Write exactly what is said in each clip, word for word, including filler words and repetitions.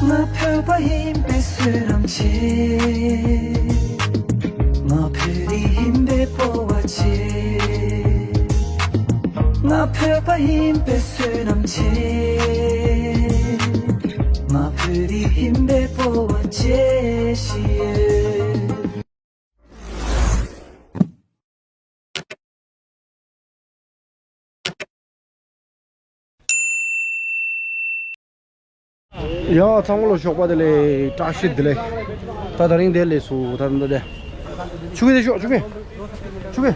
ང་བོད་པ་ཡིན་པའི་བསོད་ནམས་ཆེ། ང་བོད་རིགས་ཡིན་པའི་སྤོབས་པ་ཆེ། ང་བོད་པ་ཡིན་པའི་བསོད་ནམས་ཆེ། ང་བོད་རིགས་ཡིན་པའི་སྤོབས་པ་ཆེ་ཞིག་ཡོད། ཡ་ཚང་མ་ལ་ཞོགས་པ་བདེ་ལེགས། བཀྲ་ཤིས་བདེ་ལེགས། ད་དེ་རིང་དེ་ལས་སུ་ད་ད་དེ་ཆུ་གི་དེ་ཤོག་ཆུ་གི་ཆུ་གི་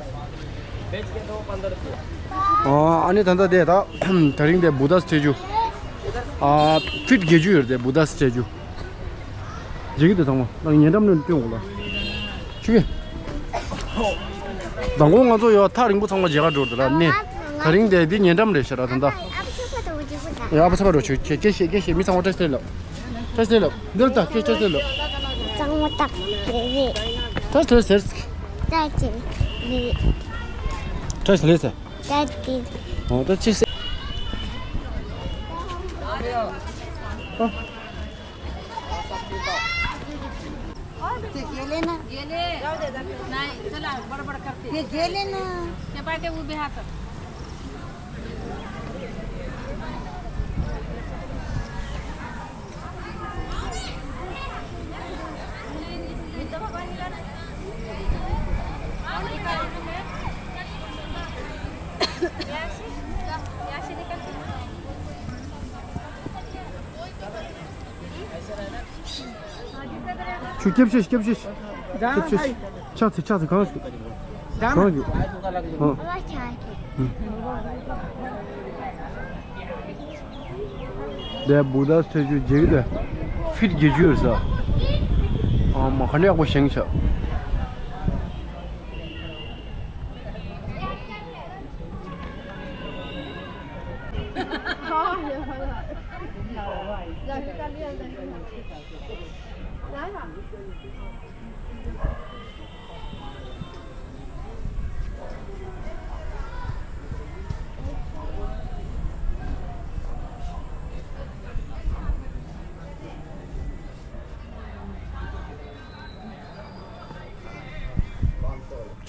ཨ་ནི་ད་ད་དེ་ད་དེ་རིང་དེ་བུ་དཱ་སི་ཊེ་ཅུ། ཨ་ཕིཊ་བརྒྱད་ཅུ་ཡོད་དེ་བུ་དཱ་སི་ཊེ་ཅུ། མཇལ་གི་འདུག་ཚང་མ། ད་ཉེ་འགྲམ་ནས་སྟོན་འོང་ལ། ཆུ་གི་མདང་དགོང་ང་ཚོ་ཡོད་ཐག་རིང་པོ་ཚང་མ་མཇལ་ག་འགྲོ་འདུག་ལ་ནི། དེ་རིང་དེ་འདི་ཉེ་འགྲམ་རེད་ཤག་ར་ད་ད། ཡ་ཨ་ཕ་ཚ་བ་འགྲོ་ཆུ་ཁྱེད་ཁྱེད་ཤེས་ཁྱེད་ཤེས་མི་ཚང་མ་བཀྲ་ཤིས་བདེ་ལེགས། བཀྲ་ཤིས་བདེ་ལེགས། འདིར་ལྟ་ཁྱེད་བཀྲ་ཤིས་བདེ་ལེགས། གཙང་མོ་བཏགས་རེད། བཀྲ་ཤིས་བདེ་ལེགས་ཟེར། བཀྲ་ཤིས་བདེ་ལེགས། བཀྲ་ཤིས་བདེ་ལེགས་ཟེར། བཀྲ་ཤིས་བདེ་ལེགས། ཨོ་ད་ཅི་ཟེར། ཨ། ये ले ना। ये ले। नहीं, चला, बड़बड़ करते। ये, ये ले ना। चपाटे उभे हाथ। ཆུ་སྐྱབས་ཤིག་སྐྱབས་ཤིག་སྐྱབས་ཤིག་ཕྱག་འཚལ་ཕྱག་འཚལ་གང་ཞིག་གང་ཞིག་ཨ། འདས་བུ་དཱ་སི་ཊེ་ཅུ་མཇལ་གི་འདུག་ཕིཊ་བརྒྱད་ཅུ་ཡོད་ས། ཨ་མ་ག་འདྲ་ཡག་པོ་བཞེངས་ཤག་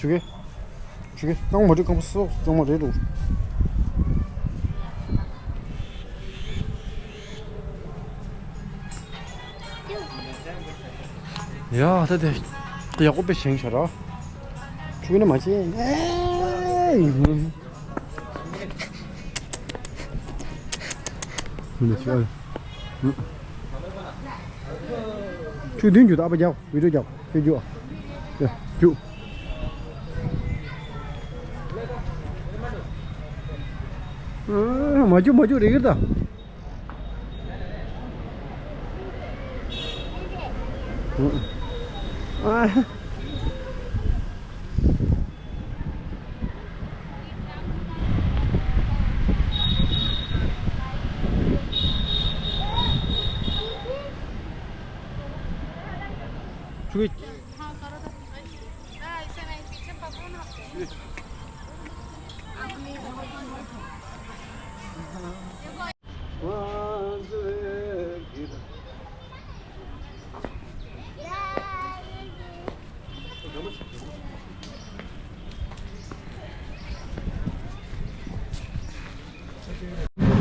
ཆུ་གི་ཆུ་གི་སྣང་མ་འགྲིག་ཁམས་སོགས་གཙང་མ་རེད་འདུག་ཡ་ད་དེ་ཡག་པོ་དཔེ་བཞེངས་ཤག་ར། ཆུ་གི་ནི་མ་བྱེད། ཨེ། མི་ཆུ་ཨ། ཆུ་བདུན་རྒྱུག་ད་ཨ་ཕ་རྒྱག་བི་ཌིའོ་རྒྱག་ཁྱོད་རྒྱུག་ཨ། ཡ་རྒྱུག་མ་རྒྱུག་མ་རྒྱུག་རེ་གིར་ད། ཨ།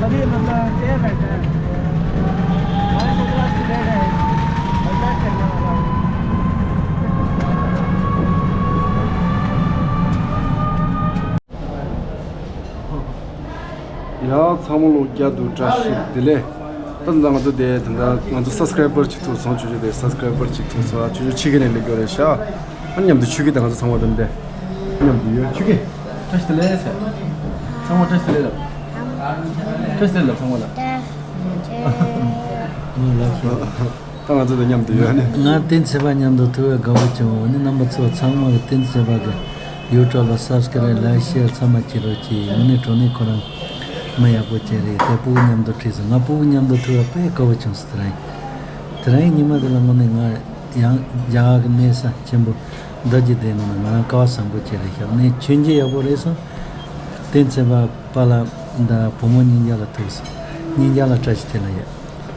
अभी मतलब एयर बैठा है। हमारे को क्लास लेट है। और क्या करने वाला हूँ। ཡ་ཚང་མ་ལོ་བརྒྱ་དུ་བཀྲ་ཤིས་བདེ་ལེགས། ད་ལྟ་ང་ཚོ་དེ་ད་ལྟ་ང་ཚོ་སབ་སི་ཀ་རའི་བར་གཅིག་ཐུག་སོང་། ཆུ་ཆུ་དེ་སབ་སི་ཀ་རའི་བར་གཅིག་ཐུག་སོང་། ཆུ་ཆུ་ཕྱི་གི་ནས་སླེབས་ཡོད་རེད་ཤག་ཨ་མཉམ་དུ་ཆུ་གི་དང་ང་ཚོ་ཚང་མ་དེ་འདྲ་མཉམ་དུ་ཡོད། ཆུ་གི་བཀྲ་ཤིས་བདེ་ལེགས་ཟེར། ཚང་མ་བཀྲ་ཤིས་བདེ་ལེགས་ལབ། བཀྲ་ཤིས་བདེ་ལེགས་ལབ་ཚང་མ་ལ། ད་ང་ཚོ་དང་མཉམ་དུ་ཡོད་ནི། ང་བསྟན་འཛིན་པ་མཉམ་དུ་ཐུག་པའི་དགའ་པོ་བྱུང་། འོ་ནི་རྣམ་པ་ཚོ་ཚང་མ་གི་བསྟན་འཛིན་པ་གི་ཡུ་ཊུབ་ལ་སབ་སི་ཀ་རའིབ་ལའིཀ་ཤེར་ཚང་མ་བྱེད་རོགས་གྱིས། འོ་ནི་གྲོ་ནི་ཁོ་རང་མི་ཡག་པོ་བྱས་རེད། དེ་སྤུ་གུ་མཉམ་དུ་ཁྲིད་སོང་། ང་སྤུ་གུ་མཉམ་དུ་ཐུག་པ་དཔེ་དགའ་པོ་བྱུང་སོང་། དེ་རིང་དེ་རིང་ཉི་མ་དེ་ལ་དངོས་གནས་ང་ཡང་རྒྱ་གར་གི་གནས་ས་ཆེན་པོ་རྡོ་རྗེ་གདན་ནང་ང་རང་སྐལ་བ་བཟང་པོ་བྱས་རེད་ཤག་ནས་མཆོད་མཇལ་ཡག་པོ་རེད་སོང་། བསྟན་འཛིན་པ་པཱ་ལགས་དང་བུ་མོ་གཉིས་ཀ་ལ་ཐུག་སོང་། གཉིས་ཀ་ལ་བཀྲ་ཤིས་བདེ་ལེགས་ཡོད།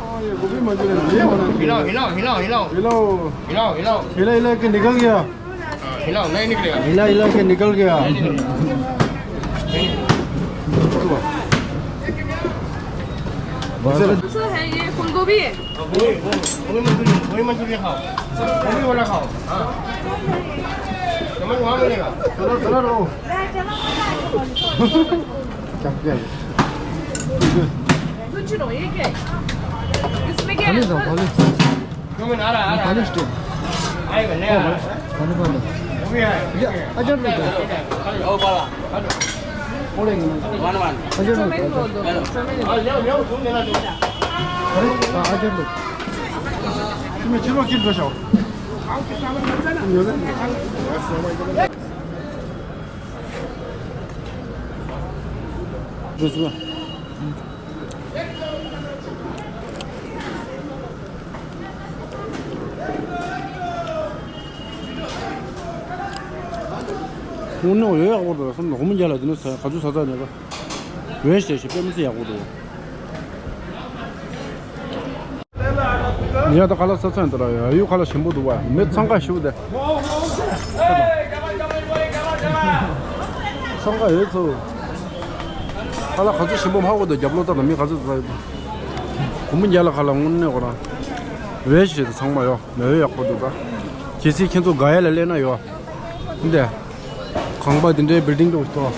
हाँ, ये गोभी मंचूरियन, ये होना चाहिए। हिलाओ, हिलाओ, हिलाओ, हिलाओ। हिलाओ। हिलाओ, हिलाओ। हिला, हिला के निकल गया। हाँ, हिलाओ, नहीं निकलेगा। हिला, हिला के निकल गया। नहीं निकलेगा। बस। कौन सा है ये? फूलगोभी है? हाँ, गोभी, गोभी, गोभी मंचूरियन, गोभी मंचूरियन खाओ। गोभी वाला खाओ। हाँ। चम्मच वहाँ मिलेगा। चलो, चलो, लो। क्या, क्या है? कुछ नहीं, ये क्या है? इसमें क्या है? खाली जाओ, खाली। क्यों मैं आ रहा, आ रहा, आ रहा। खाली स्टोर। आएगा, नया आ रहा है। खाली, खाली। वो भी है। या, अजर लोग। ओ, बाला। वन वन। अजर लोग। हाँ, ले आओ, ले आओ, तुम लेना, ले आओ। हाँ, अजर लोग। तुम्हें चलो, किन बचाओ। དངོས་གནས་ཡོད་ཡག་པོ་འདུག་བསམ། སྒོར་མོ་བརྒྱ་ལ་འདི་ནས་ཟ་ག་ཚོད་ཟ་ཚར་ནས་ཀ་ཡོད་ཞེས་ཞེས་དཔེ་མི་སྲིད་ཡག་པོ་འདུག་ཡ་ད་ཁ་ལག་ས་ཚན་དུ་ར་ཡ་ཡུ་ཁ་ལག་ཞིམ་པོ་འདུག་བ། མི་འཚང་ཁ་ཞུ་དེ། འཚང་ཁ་ཡོད་ཚོ། ཁ་ལག་ག་ཚོད་ཞིམ་པོ་མ་གོ་དེ་རྒྱབ་ལོག་ལྟ་ན་མི་ག་ཚོད་ཚ་ཡོད། གོང་མོ་རྒྱ་ལ་ཁ་ལག་དངོས་གནས་གོ་ར། རེད་ཞེས་དེ་ཚང་མ་ཡོད་མེད་ཡོད་ཡག་པོ་འདུག་ད། གལ་སྲིད་ཁྱེད་ཚོ་ག་ཡ་ལ་སླེབས་ན་ཡོད། འདི། ཁང་པ་འདི་འདྲའི་བིལ་ཌིང་འདུག་ཏོ།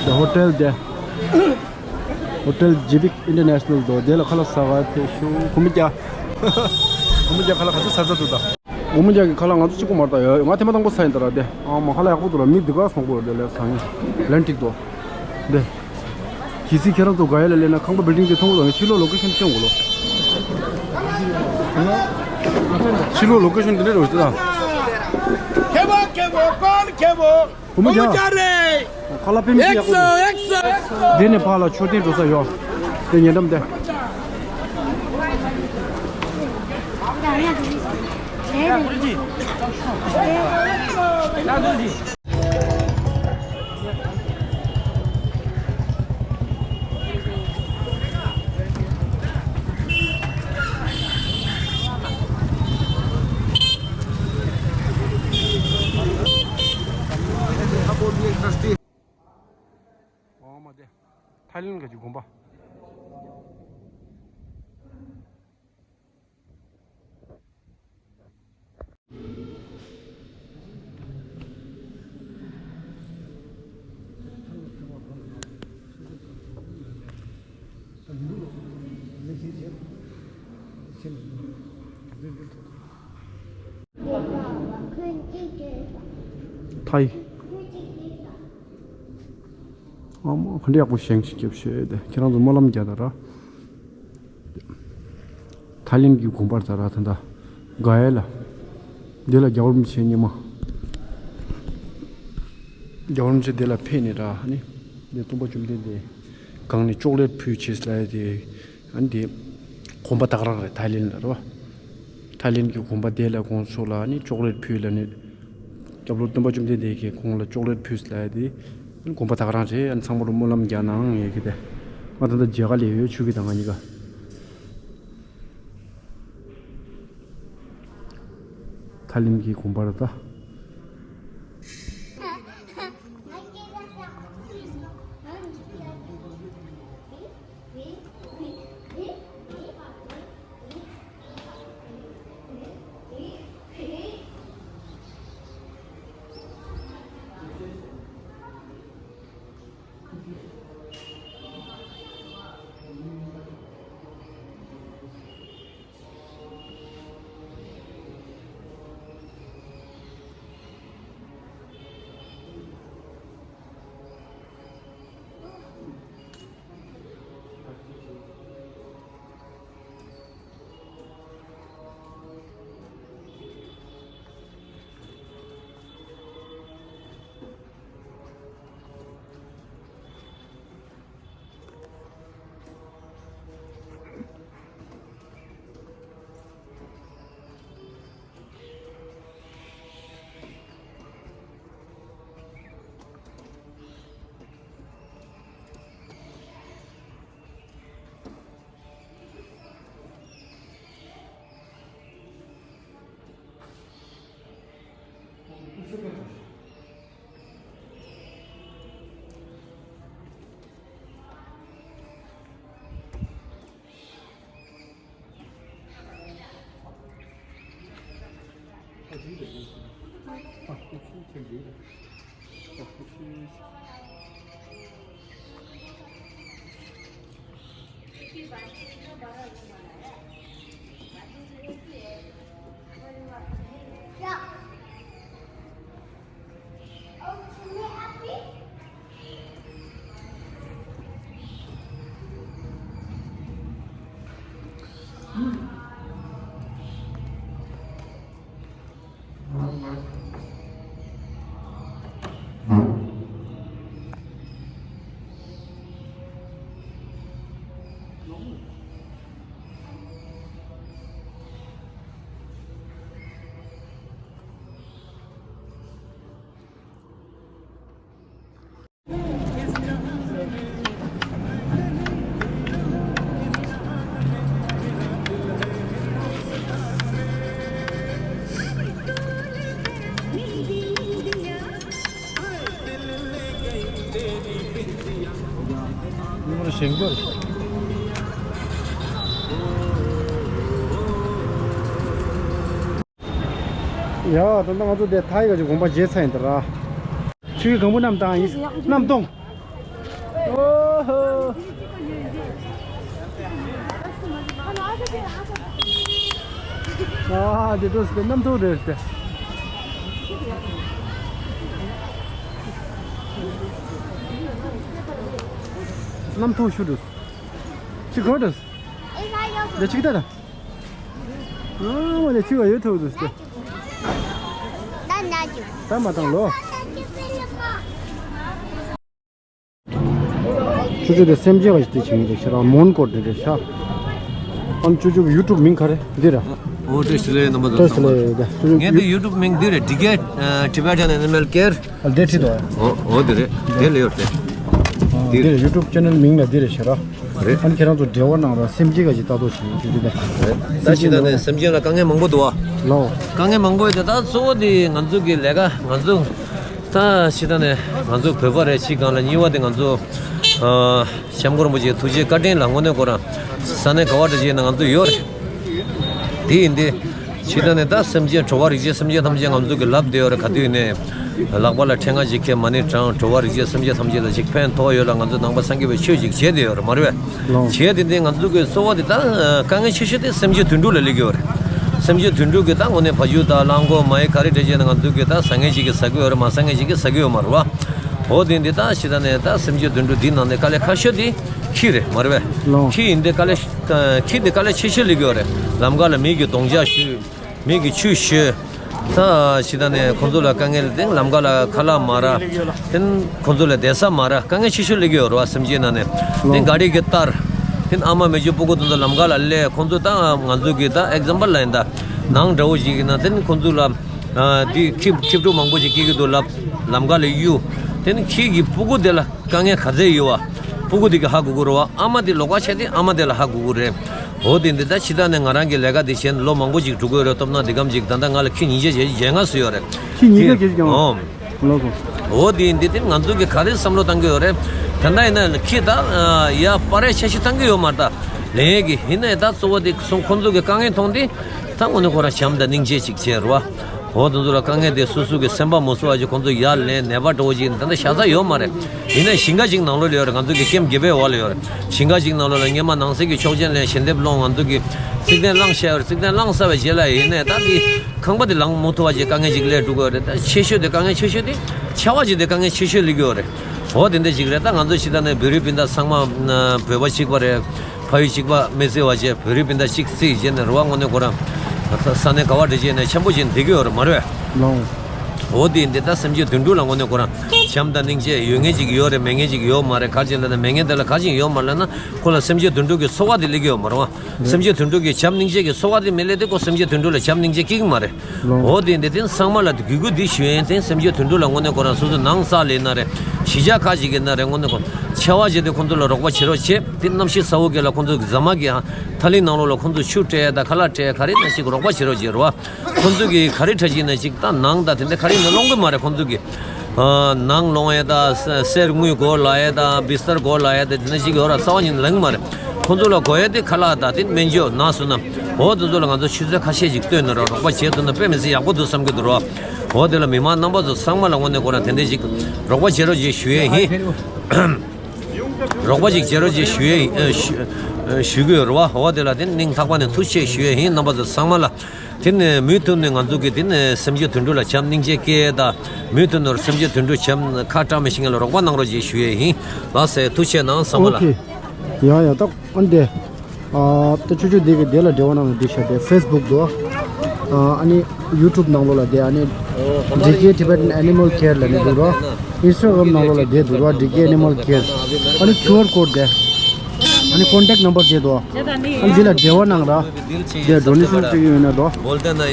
The hotel there. Hotel Jivik International དོ། དེ་ལ་ཁ་ལག་ཟ་ག་ཕེབས་ཤོག་གོང་མོ་རྒྱ། གོང་མོ་རྒྱ་ཁ་ལག་ག་ཚོད་ཟ་ཚར་འདུག་ད། སྒོར་མོ་བརྒྱ་གི་ཁ་ལག་ང་ཚོ་གཅིག་པོ་མ་རེད་ད། ཡ་ང་ཐེངས་མ་དང་པོ་ཟ་ཡིན་ད་ར་དེ། ཨ་མ་ཁ་ལག་ཡག་པོ་འདུག་ར། མི་འདི་ག་སོང་པོ་རེད་དེ་ལས་ཟ་ཡིན། ལན་ཀྲིག་དོ། དེ། གལ་སྲིད་ཁྱེད་རང་ཚོ་ག་ཡ་ལ་སླེབས་ན་ཁང་པ་བིལ་ཌིང་དེ་མཐོང་གི་འདུག་ཕྱི་ལོགས་ལོ་ཀེ་ཤན་སྟོན་དགོས་ལོ། ཕྱི་ལོགས་ལོ་ཀེ་ཤན་དེ་འདྲ་རེད་ད། ཁེ་བོ་ཁེ་བོ་གོན་ཁེ་བོ། སྒོར་མོ་བརྒྱ། རེད། ཁ་ལག་དཔེ་མི་སྲིད་ཡག་པོ་འདུག་ཨེག་སོ། འདི་ནས་ཕར་ལ་མཆོད་རྟེན་འགྲོ་ས་ཡོད། དེ་ཉེ་འགྲམ་དེ། ཨོ་མ་དེ། ཐའི་ལེན་གྱི་དགོན་པ། ཐའི། ཨ་མ་ག་འདྲ་ཡག་པོ་བཞེངས་ཤིག་སྐྱབས་ཤོད་དེ། ཁྱེད་རང་ཚོ་སྨོན་ལམ་རྒྱག་དང་ར། ཐའི་ལེན་གྱི་དགོན་པར་ད་ར་ད་ལྟ་ག་ཡ་ལ། འདི་ལ་རྒྱལ་བ་རིན་པོ་ཆེ་ཉི་མ། རྒྱལ་བ་རིན་པོ་ཆེ་འདི་ལ་ཕེབས་ནས་ར་ནི། འདི་སྟོན་པ་བཅོམ་ལྡན་འདས་གང་ནས་ཅོག་ལེ་ཊི་ཕུལ་བྱས་ལ་དེ། ཨ་ནི་དེ་དགོན་པ་ད་ག་རང་རེད་ཐའི་ལེན་ལ་རེད་བ། ཐའི་ལེན་གྱི་དགོན་པ་དེ་ལ་ཁོང་ཚོ་ལ་ནི་ཅོག་ལེ་ཊི་ཕུལ་ལ་ནི། སྐྱབས་ལོ་སྟོན་པ་བཅོམ་ལྡན་འདས་ཀྱིས་ཁོང་ལ་ཅོག་ལེ་ཊི་ཕུལ་ལ་དེ། དགོན་པ་ད་ག་རང་རེད། ཨ་ནི་ཚང་མ་ལ་སྨོན་ལམ་རྒྱག་ནའང་ཡོད་གི་དེ། ང་ད་ལྟ་མཇལ་ཁ་ལས་ཡོད་ཆུ་གི་དང་ང་གཉིས་ཀ། ཐའི་ལེན་གྱི་དགོན་པ་རེད་ད། ཡ། ད་ལྟ་ང་ཚོ་དེ་ཐའི་ག་ཅིག་དགོན་པ་མཇལ་ཚར་ཡིན་ད་ར། ཆུའི་གང་པོ་གནམ་བཏང་ཡིན། གནམ་སྟོང་། ཨོ་ཧོ། ཨ་དེ་འགྲོ་སྟེ་གནམ་ཐོག་རེད་དེ། གནམ་ཐོག་ཤུ་འགྲོ། ཅི་གོ་འགྲོ། དེ་ཅིག་ད་ད། ཨ་མ་ལེ་ཅི་བ་ཡོད་ཐོག་འགྲོ་སྟེ། ད་མ་བཏང་ལོ། ཅོ་ཅོ་དེ་སེམས་ཅན་བ་ཞིག་དེ་བྱེད་ངེས་རེད་ཤག་ར། མོན་གྷོ་དེ་རེད་ཤག་ཨམ་ཅོ་ཅོ་གི་ཡུ་ཊུབ་མིང་ག་རེ་འདི་ར། ཨོ་བཀྲ་ཤིས་བདེ་ལེགས་རྣམ་པ་ཚོ། བཀྲ་ཤིས་བདེ་ལེགས། ངས་འདི་ཡུ་ཊུབ་མིང་འདི་རེད། ཌི་ཀེ་ཨ་Tibetan Animal Care། ཨ་དེ་ཁྲིད་དོ། ཨོ་ཨོ་འདི་རེད། དེ་ལ་ཡོད་རེད། འདི་རེད། ཡུ་ཊུབ་ཅེ་ནལ་མིང་ལ་འདི་རེད་ཤག་ར། རེད། ཨ་ནི་ཁྱེད་རང་ཚོ་འབྲེལ་བ་གནང་ར། སེམས་ཅན་ག་ཞིག་ལྟ་རྟོག་བྱེད་ཡུ་ཊུབ་དེ་རེད། ད་ཅི་ད་ནས་སེམས་ཅན་ལ་དཀའ་ངལ་མང་པོ་འདུག་བ། ལོ། དཀའ་ངལ་མང་པོ་ཡོད་དེ། ད་གཙོ་བོ་དེ་ང་ཚོ་གི་ལས་ཀ་ང་ཚོ། ད་ཕྱི་ད་ནས་ང་ཚོ་བོད་པ་རེད། ཕྱི་གང་ལ། གཉིས་པ་དེ་ང་ཚོ་ཨ་སྐྱབས་མགོན་རིན་པོ་ཆེའི་ཐུགས་རྗེ་བཀའ་དྲིན་ལ་དངོས་གནས་ཁོ་རང་ས་གནས་ག་བ་འདྲ་ཅིག་ན་ང་ཚོ་ཡོད་རེད། དེ་ཡིན་ཏེ། ཕྱི་ད་ནས་ད་སེམས་ཅན་འགྲོ་བ་རིགས་ཅན་སེམས་ཅན་ཐམས་ཅད་ང་ཚོ་གི་ལབ་བསྡད་ཡོད་རེད། ག་དུས་ནས་ལག་པ་ལ་ཕྲེང་བ་ཅིག་ཁྱེར་མ་ཎི་བགྲང་། འགྲོ་བ་རིགས་ཅན་སེམས་ཅན་ཐམས་ཅད་ལ་ཅིག་ཕན་ཐོགས་ཡོད་ལ། ང་ཚོ་ནང་པ་སངས་རྒྱས་པའི་ཆོས་ཅིག་བྱས་བསྡད་ཡོད་རེད་མ་རེད་པས། ལོ། བྱས་དེ་འདི་ང་ཚོ་གི་གཙོ་བོ་དེ་ད་དཀའ་ངལ་ཆེ་ཤོས་དེ་སེམས་ཅན་དུད་འགྲོ་ལ་སླེབས་ཀྱི་ཡོད་རེད། སེམས་ཅན་དུད་འགྲོ་གི་ད་དངོས་གནས་བ་ཕྱུགས་དང་གླང་གོག་མ་ཧེ་ག་རེ་འདྲ་བྱས་ན་ང་ཚོ་གི་ད་ཟ་མཁན་ཅིག་གིས་ཟ་གི་ཡོད་རེད། མ་ཟ་མཁན་ཅིག་གིས་ཟ་གི་ཡོད་མ་རེད་པ། འོ་དེ་འདི་ད་ཕྱི་ད་ནས་ད་སེམས་ཅན་དུད་འགྲོ་འདི་ནང་ནས་དཀའ་ལས་ཁག་ཤོས་དེ་ཁྱི་རེད་མ་རེད་པས། ལོ། ཁྱི་ཡིན་དེ་དཀའ་ལས་ཁྱི་འདི་དཀའ་ལས་ཆེ་ཤོས་སླེབས་ཀྱི་ཡོད་རེད། ལམ་ཁ་ལ་མི་གིས་རྡོག་རྒྱག་གཞུས། མི་གིས་ཆུ་གཞུས། ད་ཕྱི་ད་ནས་ཁོང་ཚོ་ལ་དཀའ་ངལ་དེ་ལམ་ཁ་ལ་ཁ་ལག་མ་རག་དེ་ཁོང་ཚོ་ལ་བསྡད་ས་མ་རག་དཀའ་ངལ་ཆེ་ཤོས་སླེབས་ཀྱི་ཡོད་རེད་པ། སེམས་ཅན་ནང་ནས་དེ་ལོ། ག་རི་གིས་བཏར། དེ་ཨ་མ་མེ་ཆུང་སྤུ་གུ་དེ་ཚོ་ལམ་ཁ་ལ་སླེབས། ཁོང་ཚོ་ད་ང་ཚོ་གི་ད་ཨེག་ཛམ་པལ་ལ་ཡིན། ད་ནང་འདྲ་བོ་ཞིག་ཡིན་ན་དེ་ཁོང་ཚོ་ལ་ཨ་དེ་ཁྱི་ཁྱི་ཕྲུག་མང་པོ་ཞིག་སྐྱེ་གི་འདུག་ལབ། ལམ་ཁ་ལ་གཡུག་དེ་ནི་ཁྱི་གི་སྤུ་གུ་དེ་ལ་དཀའ་ངལ་ག་ཚད་ཡོད་པ། སྤུ་གུ་དེ་གིས་ཧ་གོ་གི་རེད་པ། ཨ་མ་དེ་ལོགས་ཀ་ཆགས་དེ་ཨ་མ་དེ་ལ་ཧ་གོ་གི་རེད། འོ་དེ་འདི་ད་ཕྱི་ད་ནས་ང་རང་གི་ལས་ཀ་དེ་བྱས་ནས་ལོ་མང་པོ་ཅིག་འགྲོ་གི་ཡོད་རེད། སྟོབས་ན་འདི་གམ་ཅིག་ད་ལྟ་ང་ལ་ཁྱི་ཉིས་བརྒྱ་ཞེ་བརྒྱད་ལྔ་ཙམ་ཡོད་རེད། ཁྱི་ཉིས་བརྒྱ་དེ་ཞིག་ཀྱང་། ཨོ། ལགས་སོ། འོ་དེ་འདི་དེ་ང་ཚོ་གི་ག་རེ་བསམ་བློ་བཏང་གི་ཡོད་རེད། ད་ལྟ་ཡིན་ན་ཁྱི་ད་ཡ་པར་རིས་ཆ་ཤས་བཏང་གི་ཡོད་མ་རེད། ད་ལན་གི་ཡིན་ནའི་ད་གཙོ་བོ་དེ་ཁོང་ཚོ་གི་དཀའ་ངལ་མཐོང་དུས་ད་དངོས་གནས་ཁོ་རང་བྱམས་དང་སྙིང་རྗེ་ཅིག་བྱས་རེད་པ། འོ་དེ་ཚོ་ལ་དཀའ་ངལ་དེ་སོ་སོ་གི་སེམས་པ་མ་བཟོད་པ་ཅིག་ཁོང་ཚོ་ཡར་ལེན། ནད་པ་འདྲ་བོ་ཅིག་ད་ལྟ་ཤ་ཚ་ཡོད་མ་རེད། ཡིན་ནའི་ཞིང་ཁ་ཅིག་ནང་ལོགས་ལ་ཡོད་རེད། ང་ཚོ་གི་ཀེམ་བརྒྱད་པའི་འོག་ལ་ཡོད་རེད། ཞིང་ཁ་ཅིག་ནང་ལོགས་ལ་སྔོན་མ་ནང་སེམས་ཀྱི་ཆོག་མཆན་ལེན། ཞལ་འདེབས་སློང་། ང་ཚོ་གི་རྩིག་གདན་བསླངས་བཞག་ཡོད་རེད། རྩིག་གདན་བསླངས་ཚར་བའི་རྗེས་ལ་ཡིན་ནའི་ད་འདི་ཁང་པ་དེ་ལང་མ་ཐུབ་པ་ཅིག་དཀའ་ངལ་ཅིག་སླེབས་འགྲོ་གི་ཡོད་རེད། ད་ཆེ་ཤོས་དེ་དཀའ་ངལ་ཆེ་ཤོས་དེ་ཆར་པ་ཅིག་དེ་དཀའ་ངལ་ཆེ་ཤོས་སླེབས་ཀྱི་ཡོད་རེད། འོ་དེ་འདྲ་ཅིག་རེད། ད་ང་ཚོ་ཕྱི་ད་ནས་བོད་རིགས་སྤུན་ཟླ་ཚང་མ་བོད་པ་གཅིག་པ་རེད། ཕ་ཡུལ་གཅིག་པ་མི་བརྩི་བ་བྱས། བོད་རིགས་སྤུན་ཟླ་གཅིག་བརྩིས་བྱས་ནས་རེད་པ། དངོས་གནས་ཁོ་རང་ས་གནས་ག་བ་འདྲ་བྱས་ནས་འཆམ་པོ་བྱས་ནས་བསྡད་ཀྱི་ཡོད་རེད་མ་རེད་པས། ལོ། འོ་དེ་འདི་ད་སེམས་ཅན་དུད་འགྲོ་ལ་དངོས་གནས་ཁོ་རང་བྱམས་དང་སྙིང་རྗེ་ཡོད་མཁན་ཅིག་ཡོད་རེད། མེད་མཁན་ཅིག་ཡོད་མ་རེད། ག་རེ་བྱས་ལབ་ན་མེད་མཁན་དེ་ལ་ག་རེ་བྱས་ཡོད་མ་རེད་ལབ་ན་ཁོ་ལ་སེམས་ཅན་དུད་འགྲོ་གི་ཚོར་བ་དེ་སླེབས་ཀྱི་ཡོད་མ་རེད་པ། སེམས་ཅན་དུད་འགྲོ་གི་བྱམས་སྙིང་རྗེ་གི་ཚོར་བ་དེ་མི་སླེབས་དུས་ཁོ་སེམས་ཅན་དུད་འགྲོ་ལ་བྱམས་སྙིང་རྗེ་སྐྱེ་གི་མ་རེད། ལོ། འོ་དེ་འདི་དེ་ཚང་མ་ལ་གུས་བཀུར་འདི་ཞུ་ཡས་ཡིན། དེ་སེམས་ཅན་དུད་འགྲོ་ལ་དངོས་གནས་ཁོ་རང་སོ་སོ་ནང་ས་ལ་ཡིན་ན་རེད། གཞིས་ཆགས་ཁག་ཅིག་ཡིན་ན་རེད། དངོས་གནས་ཁོ་ཆར་པ་བྱས་ཏེ་ཁོང་ཚོ་ལ་རོགས་པ་བྱེད་རོགས་བྱེད། དེ་གནམ་གཤིས་ཚ་བོ་གི་ལ་ཁོང་ཚོ་གི་ཟ་མ་གི་ཧ་ཐ་ལི་ནང་ལོགས་ལ་ཁོང་ཚོ་ཆུ་སྤྲད་དང་ཁ་ལག་སྤྲད། ག་རེ་ན་ཞིག་རོགས་པ་བྱེད་རོགས་བྱེད་རོགས། ཁོང་ཚོ་གི་ག་རེ་འདྲ་ཅིག་ཡིན་ན་ཅིག་ད་ནང་དང་དེ་འདྲ་ག་རེ་ཡིན་ན་སློང་གི་མ་རེད། ཁོང་ཚོ་གི་ཨ་ནང་སློང་ཡས་དང་གསེར་དངུལ་གོ་ལ་ཡས་དང་བི་སྟར་གོ་ལ་ཡས་དང་དེ་འདྲ་ཞིག་ཡོད་ར། རྩ་བ་ཉིད་ནས་ལེན་གི་མ་རེད། ཁོང་ཚོ་ལ་དགོས་ཡས་དེ་ཁ་ལག་དང་དེ་སྨན་བཅོས་ན་སོ་ན། འོ་དེ་ཚོ་ལ་ང་ཚོ་ཆུ་ཚོད་ཁ་ཤས་ཅིག་བཏོན་ནས་ར་རོགས་པ་བྱེད་ཐུབ་ན་དཔེ་མི་སྲིད་ཡག་པོ་འདུག་བསམ་གྱི་འདུག་ར། འོ་དེ་ལ་མི་མང་རྣམ་པ་ཚོ་ཚང་མ་ལ་དངོས་གནས་ཁོ་རང་དེ་འདྲ་ཞིག་རོགས་པ་བྱེད་རོགས་བྱེད་ཞུ་ཡས་ཡིན། རོགས་པ་ཅིག་བྱེད་རོགས་ཅིག་ཞུ་ཡས་ཡིན། ཨ་ཞུ་ཞུ་གི་ཡོད་རེད་པ། འོ་དེ་ལ་དེ་སྙིང་ཐག་པ་ནས་ཐུགས་རྗེ་ཆེ་ཞུ་ཡས་ཡིན། རྣམ་པ་ཚོ་ཚང་མ་ལ། དེ་ནས་མུ་མཐུད་ནས་ང་ཚོ་གི་དེ་ནས་སེམས་ཅན་དུད་འགྲོ་ལ་བྱམས་སྙིང་རྗེ་སྐྱེ་དང་། མུ་མཐུད་ནས་སེམས་ཅན་དུད་འགྲོ་བྱམས་ཁ་བཀྲ་མི་ཤིང་ལ་རོགས་པ་གནང་རོགས་ཅིག་ཞུ་ཡས་ཡིན། ལགས་སེ། ཐུགས་རྗེ་གནང་ཚང་མ་ལ། ཨོ་ཁེ། ཡ་ཡ། ད་ཨ་འདི། ཨ་ད་ཆུ་ཆུ་འདི་གི་འདི་ལ་འབྲེལ་བ་གནང་ནས་འདི་བྱ་དེ་ཕེ་སི་བུག་འདུག་ཨ་ནི་ཡུ་ཊུབ་ནང་ལོགས་ལ་དེ་ཨ་ནི་ཌི་ཀེ་Tibetan Animal Care ལབ་ནས་འདུག་ར། ཨིན་སི་ཊ་གྷ་རམ་ནང་ལོགས་ལ་དེ་འདུག་ར། ཌི་ཀེ་Animal Care། ཨ་ནི་ཁྱུ་ཨར་ཀོཌ་དེ་ཨ་ནི་ཀོན་ཊེག་ནམ་བར་དེ་འདུག་ཨ་ནི་འདི་ལ་འབྲེལ་བ་གནང་ར། དེ་ཌོ་ནེ་ཤན་སྤྲད་ཀྱི་ཡོད་ན་འདུག་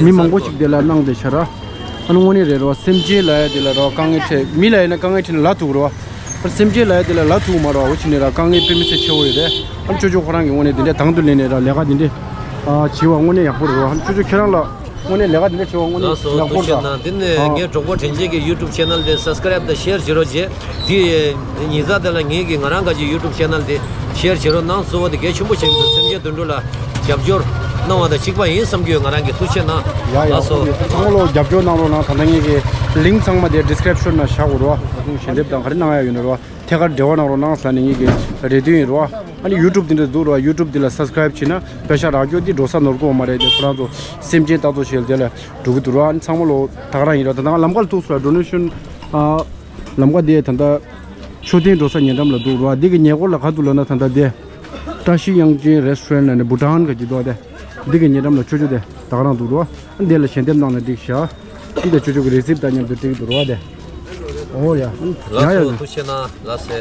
མི་མང་པོ་ཞིག་དེ་ལ་གནང་བསྡད་ཤག་ར། ཨ་ནི་དངོས་གནས་རེད་ར། སེམས་ཅན་ལབ་ཡ་དེ་ལ་ར་དཀའ་ངལ་འཕྲད། མི་ལ་ཡིན་ན་དཀའ་ངལ་འཕྲད་ན་ལབ་ཐུབ་ར། ཨ་སེམས་ཅན་ལབ་ཡ་དེ་ལ་ལབ་ཐུབ་མ་རེད་པ། འོ་ཅི་ནས་ར་དཀའ་ངལ་དཔེ་མི་སྲིད་ཆེ་བོ་ཡོད་རེད། ཨ་ཅོ་ཅོ་ཁོ་རང་གི་ངོས་ནས་དེ་འདྲ་དང་དུ་ལེན་ནས་ར་ལས་ཀ་དེ་འདྲ་ཨ་བྱེད་པ་དངོས་གནས་ཡག་པོ་རེད་པ། ཨ་ཅོ་ཅོ་ཁྱེད་རང་ལ་དངོས་གནས་ལས་ཀ་དེ་འདྲ་བྱེད་པ་དངོས་གནས་ལགས་སོ། ཡག་པོ་ཐུགས་རེད་རྗེ་ཆེ་གནང་། དེ་ནས་ཨ་ངའི་གྲོགས་པོ་དྲིན་ཆེན་གྱི་ཡུ་ཊུབ་ཆེ་ནལ་དེ་སབ་སི་ཀ་རེབ་དང་ཤེར་བྱེད་རོགས་བྱེད། དེ་ཉིན་གཞག་དེ་ལ་ངེད་ཀྱི་ང་རང་ག་ཅིག་ཡུ་ཊུབ་ཆེ་ནལ་དེ་ཤེར་བྱེད་རོགས་གནང་། གཙོ་བོ་དེ་གལ་ཆེན་པོ་ཆགས་ཀྱི་འདུག་སེམས་ཅན་དུད་འགྲོ་ལ་རྒྱབ་སྐྱོར། གནང་བ་དང་གཅིག་པ་ཡིན་བསམ་གྱི་ཡོད། ང་རང་གི་ཐུགས་ཆེ་གནང་། ཡ་ཡ། ལགས་སོ། ཚང་མ་ལོ་རྒྱབ་སྐྱོར་གནང་རོགས་གནང་། ད་ལྟ་ངེད་ཀྱི་ལིང་ཚང་མ་དེ་ཌི་སི་ཀི་རིབ་ཤོན་ན་བཞག་དགོས་རོགས། ད་དུང་ཞལ་འདེབས་དང་ག་རེ་གནང་ཡ་ཡོད་ན་རོགས། ཐད་ཀར་འབྲེལ་བ་གནང་རོགས་གནང་ཟེར་ནས་ངེད་ཀྱི་རེ་འདུན་ཡིན་རོགས། ཨ་ནི་ཡུ་ཊུབ་དེ་འདྲ་འདུག་རོགས། ཡུ་ཊུབ་དེ་ལ་སབ་སི་ཀི་རབ་བྱས་ན་པེ་ཤ་རག་རྒྱུ་དེ་འགྲོ་ས་ནོར་གོ་མ་རེད་དེ། ཁོ་རང་ཚོ་སེམས་ཅན་ལྟ་ཚོ་ཞེས་དེ་ལ་འགྲོ་གི་འདུག་རོགས། ཨ་ནི་ཚང་མ་ལོ་ད་ག་རང་ཡིན་རོགས། ད་ལྟ་ང་ལམ་ཁ་ལ་ཐུག་སོང་ར། ཌོ་ནེ་ཤོན་ཨ། ལམ་ཁ་དེ་ད་ལྟ་མཆོད་རྟེན་འགྲོ་ས་ཉེ་འགྲམ་ལ་འདུག་རོགས། འདི་གི་ཉེ་འཁོར་ལ་ག་འདུག་ལབ་ན་ད་ལྟ་དེ་བཀྲ་ཤིས་དབྱངས་ཅན་རེ་སི་ཊོ་རན་ཊི་ལབ་ནས་བྷུ་ཊཱན་ག་ཅིག་འདུག་དེ། འདི་གི་ཉེ་འགྲམ་ལ་ཆོས་ཆོས་དེ་ད་ག་རང་འདུག་རོགས། འདི་ལ་ཞལ་འདེབས་གནང་ན་འགྲིག་ཤག་འདི་ཆོས་ཆོས་ཀྱི་རི་སིབ་དང་མཉམ་དུ་སྤྲད་ཀྱི་འདུག་རོགས་དེ། ཨོ་ཡ། ཡ་ལགས་ཡ་སོ། ཡ། ཐུགས་ཆེ་གནང་། ལགས་སེ།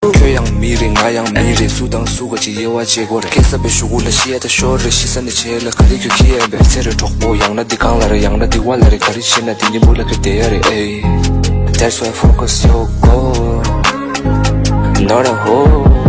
ཁྱོད་ཡང་མི་རེད། ང་ཡང་མི་རེད། སུ་དང་སུ་ག་ཅིག་དབྱེ་བ་འབྱེད་དགོས་རེད། སྐྱེས་ས་པའི་གཞུག་གུ་ལ་ཤི་ཡ་ད་ཤོར་རེད། ཤི་ས་ནས་བྱེད་ལ་ག་རེ་ཁྱོད་ཁྱི་ཡ་བེར་ཚེ་རེད་གྲོགས་པོ། ཡང་ན་འདི་གང་ལ་རེད། ཡང་ན་འདི་བ་ལ་རེད། ག་རེ་བྱེད་ན་འདི་ཉིན་མོ་ལ་ཁྱོད་བསྡད་ཡ་རེད། ཨེ། That's why focus your goal, not a hole.